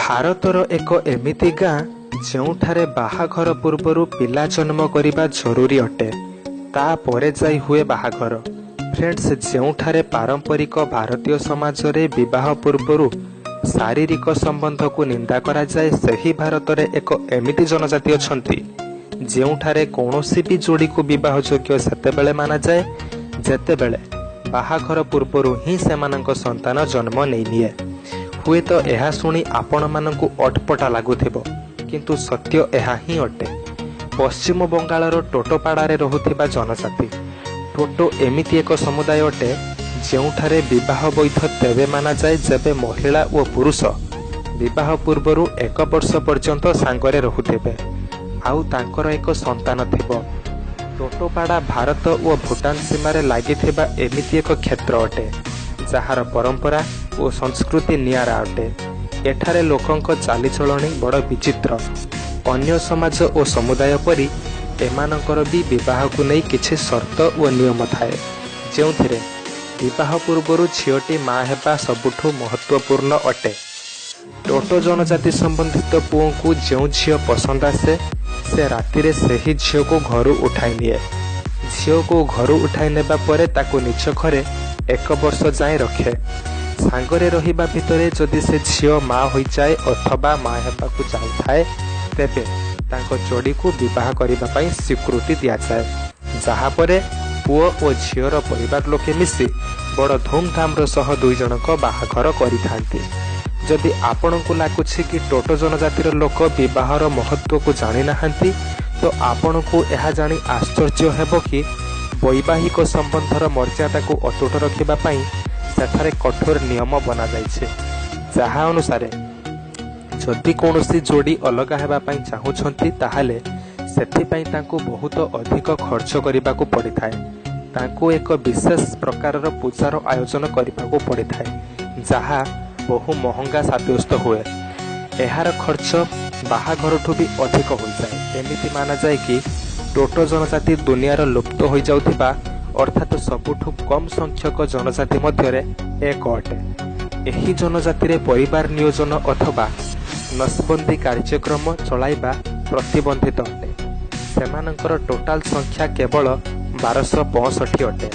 ଭାରତର ଏକ ଏମିତି ଗାଁ ଯେଉଁଠାରେ ବାହାଘର ପୂର୍ବରୁ ପିଲା ଜନ୍ମ କରିବା ଜରୁରୀ ଅଟେ, ତାପରେ ଯାଇ ହୁଏ ବାହାଘର। ଫ୍ରେଣ୍ଡସ୍, ଯେଉଁଠାରେ ପାରମ୍ପରିକ ଭାରତୀୟ ସମାଜରେ ବିବାହ ପୂର୍ବରୁ ଶାରୀରିକ ସମ୍ବନ୍ଧକୁ ନିନ୍ଦା କରାଯାଏ, ସେହି ଭାରତରେ ଏକ ଏମିତି ଜନଜାତି ଅଛନ୍ତି ଯେଉଁଠାରେ କୌଣସି ବି ଯୋଡ଼ିକୁ ବିବାହ ଯୋଗ୍ୟ ସେତେବେଳେ ମାନାଯାଏ ଯେତେବେଳେ ବାହାଘର ପୂର୍ବରୁ ହିଁ ସେମାନଙ୍କ ସନ୍ତାନ ଜନ୍ମ ନେଇନିଏ। ହୁଏତ ଏହା ଶୁଣି ଆପଣମାନଙ୍କୁ ଅଟପଟା ଲାଗୁଥିବ, କିନ୍ତୁ ସତ୍ୟ ଏହା ହିଁ ଅଟେ। ପଶ୍ଚିମ ବଙ୍ଗାଳର ଟୋଟୋପାଡ଼ାରେ ରହୁଥିବା ଜନଜାତି ଟୋଟୋ ଏମିତି ଏକ ସମୁଦାୟ ଅଟେ ଯେଉଁଠାରେ ବିବାହ ବୈଧ ତେବେ ମାନାଯାଏ ଯେବେ ମହିଳା ଓ ପୁରୁଷ ବିବାହ ପୂର୍ବରୁ 1 ବର୍ଷ ପର୍ଯ୍ୟନ୍ତ ସାଙ୍ଗରେ ରହୁଥିବେ ଆଉ ତାଙ୍କର ଏକ ସନ୍ତାନ ଥିବ। ଟୋଟୋପାଡ଼ା ଭାରତ ଓ ଭୁଟାନ ସୀମାରେ ଲାଗିଥିବା ଏମିତି ଏକ କ୍ଷେତ୍ର ଅଟେ ଯାହାର ପରମ୍ପରା ଓ ସଂସ୍କୃତି ନିଆରା ଅଟେ। ଏଠାରେ ଲୋକଙ୍କ ଚାଲିଚଳଣି ବଡ଼ ବିଚିତ୍ର। ଅନ୍ୟ ସମାଜ ଓ ସମୁଦାୟ ପରି ଏମାନଙ୍କର ବି ବିବାହକୁ ନେଇ କିଛି ସର୍ତ୍ତ ଓ ନିୟମ ଥାଏ, ଯେଉଁଥିରେ ବିବାହ ପୂର୍ବରୁ ଝିଅଟି ମା ହେବା ସବୁଠୁ ମହତ୍ତ୍ୱପୂର୍ଣ୍ଣ ଅଟେ। ଟୋଟୋ ଜନଜାତି ସମ୍ବନ୍ଧିତ ପୁଅଙ୍କୁ ଯେଉଁ ଝିଅ ପସନ୍ଦ ଆସେ, ସେ ରାତିରେ ସେହି ଝିଅକୁ ଘରୁ ଉଠାଇ ନିଏ। ଝିଅକୁ ଘରୁ ଉଠାଇ ନେବା ପରେ ତାକୁ ନିଜ ଘରେ 1 ବର୍ଷ ଯାଏଁ ରଖେ। ସାଙ୍ଗରେ ରହିବା ଭିତରେ ଯଦି ସେ ଝିଅ ମା ହୋଇଯାଏ ଅଥବା ମା ହେବାକୁ ଚାହୁଁଥାଏ, ତେବେ ତାଙ୍କ ଯୋଡ଼ିକୁ ବିବାହ କରିବା ପାଇଁ ସ୍ୱୀକୃତି ଦିଆଯାଏ, ଯାହାପରେ ପୁଅ ଓ ଝିଅର ପରିବାର ଲୋକେ ମିଶି ବଡ଼ ଧୁମଧାମର ସହ 2 ଜଣଙ୍କ ବାହାଘର କରିଥାନ୍ତି। ଯଦି ଆପଣଙ୍କୁ ଲାଗୁଛି କି ଟୋଟୋ ଜନଜାତିର ଲୋକ ବିବାହର ମହତ୍ତ୍ୱକୁ ଜାଣିନାହାନ୍ତି, ତ ଆପଣଙ୍କୁ ଏହା ଜାଣି ଆଶ୍ଚର୍ଯ୍ୟ ହେବ କି ବୈବାହିକ ସମ୍ବନ୍ଧର ମର୍ଯ୍ୟାଦାକୁ ଅତୁଟ ରଖିବା ପାଇଁ ସେଠାରେ କଠୋର ନିୟମ ବନାଯାଇଛି, ଯାହା ଅନୁସାରେ ଯଦି କୌଣସି ଯୋଡ଼ି ଅଲଗା ହେବା ପାଇଁ ଚାହୁଁଛନ୍ତି ତାହେଲେ ସେଥିପାଇଁ ତାଙ୍କୁ ବହୁତ ଅଧିକ ଖର୍ଚ୍ଚ କରିବାକୁ ପଡ଼ିଥାଏ। ତାଙ୍କୁ ଏକ ବିଶେଷ ପ୍ରକାରର ପୂଜାର ଆୟୋଜନ କରିବାକୁ ପଡ଼ିଥାଏ, ଯାହା ବହୁ ମହଙ୍ଗା ସାବ୍ୟସ୍ତ ହୁଏ। ଏହାର ଖର୍ଚ୍ଚ ବାହାଘରଠୁ ବି ଅଧିକ ହୋଇଯାଏ। ଏମିତି ମାନାଯାଏ କି ଟୋଟୋ ଜନଜାତି ଦୁନିଆର ଲୁପ୍ତ ହୋଇଯାଉଥିବା ଅର୍ଥାତ୍ ସବୁଠୁ କମ୍ ସଂଖ୍ୟକ ଜନଜାତି ମଧ୍ୟରେ ଏକ ଅଟେ। ଏହି ଜନଜାତିରେ ପରିବାର ନିୟୋଜନ ଅଥବା ନସବନ୍ଦୀ କାର୍ଯ୍ୟକ୍ରମ ଚଳାଇବା ପ୍ରତିବନ୍ଧିତ ଅଟେ। ସେମାନଙ୍କର ଟୋଟାଲ ସଂଖ୍ୟା କେବଳ 1265 ଅଟେ।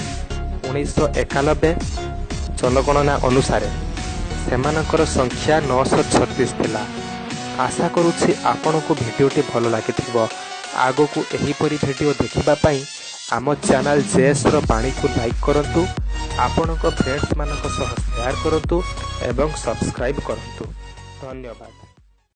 1991 ଜନଗଣନା ଅନୁସାରେ ସେମାନଙ୍କର ସଂଖ୍ୟା 936 ଥିଲା। ଆଶା କରୁଛି ଆପଣଙ୍କୁ ଭିଡ଼ିଓଟି ଭଲ ଲାଗିଥିବ। ଆଗକୁ ଏହିପରି ଭିଡ଼ିଓ ଦେଖିବା ପାଇଁ ଆମ ଚ୍ୟାନେଲ ଜେଏସ୍ର ବାଣୀକୁ ଲାଇକ୍ କରନ୍ତୁ, ଆପଣଙ୍କ ଫ୍ରେଣ୍ଡସ୍ମାନଙ୍କ ସହ ସେୟାର କରନ୍ତୁ ଏବଂ ସବସ୍କ୍ରାଇବ୍ କରନ୍ତୁ। ଧନ୍ୟବାଦ।